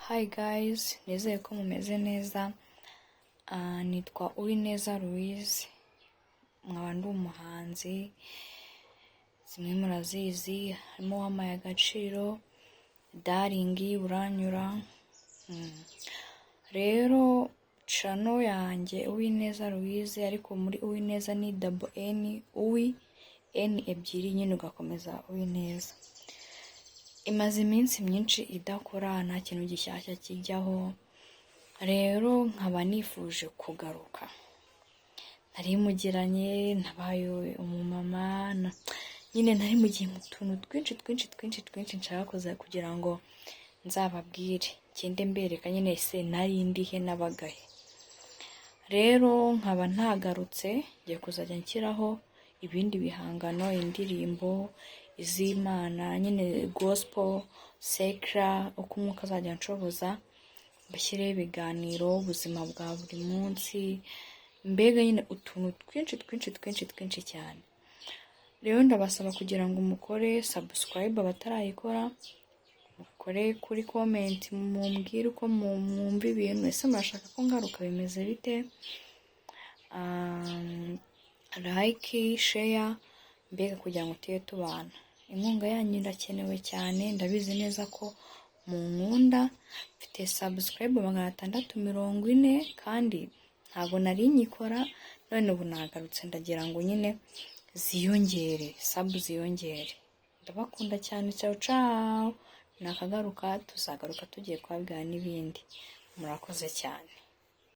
Hi guys, nizere ko mumeze neza. Nitwa Uwineza Louise, nkaba ndi umuhanzi, zimwe murazizi, harimo Uwampaye Agaciro, Darling, Uranyura. Rero channel yanjye Uwineza Louise, ariko muri Uwineza ni double N, Uwi, N ebyiri nyine, ugakomeza Uwineza. Imaze iminsi myinshi idakora, nta kintu gishyashya kijyaho, rero nkaba nifuje kugaruka. Nari mugiranye, nabaye umumama, nyine nari mugiye mu tuntu twinshi twinshi twinshi twinshi nshaka kuza kugira ngo nzababwire, ngende mbereka nyine ese nari ndihe, nabagahe. Rero nkaba ntagarutse, ngiye kuzajya nshyiraho ibindi bihangano, indirimbo iz'Imana nyine, gospel, secular, uko umwuka azajya anshoboza, mbashyireho ibiganiro, ubuzima bwa buri munsi, mbega nyine utuntu twinshi twinshi twinshi twinshi cyane. Rero ndabasaba kugira ngo mukore subscribe abatarayikora, mukore kuri comment, mumbwire uko mwumva ibintu. Ese murashaka ko ngaruka, bimeze bite? Like, share, mbega kugira ngo tujye tubana. Inkunga yanyu irakenewe cyane, ndabizi neza ko munkunda. Mfite subscribe 640 kandi ntabwo nari nyikora, none ubu nagarutse, ndagira ngo nyine ziyongere, sub ziyongere. Ndabakunda cyane, ciao ciao. Nakagaruka, tuzagaruka tugiye kubabwira n'ibindi. Murakoze cyane.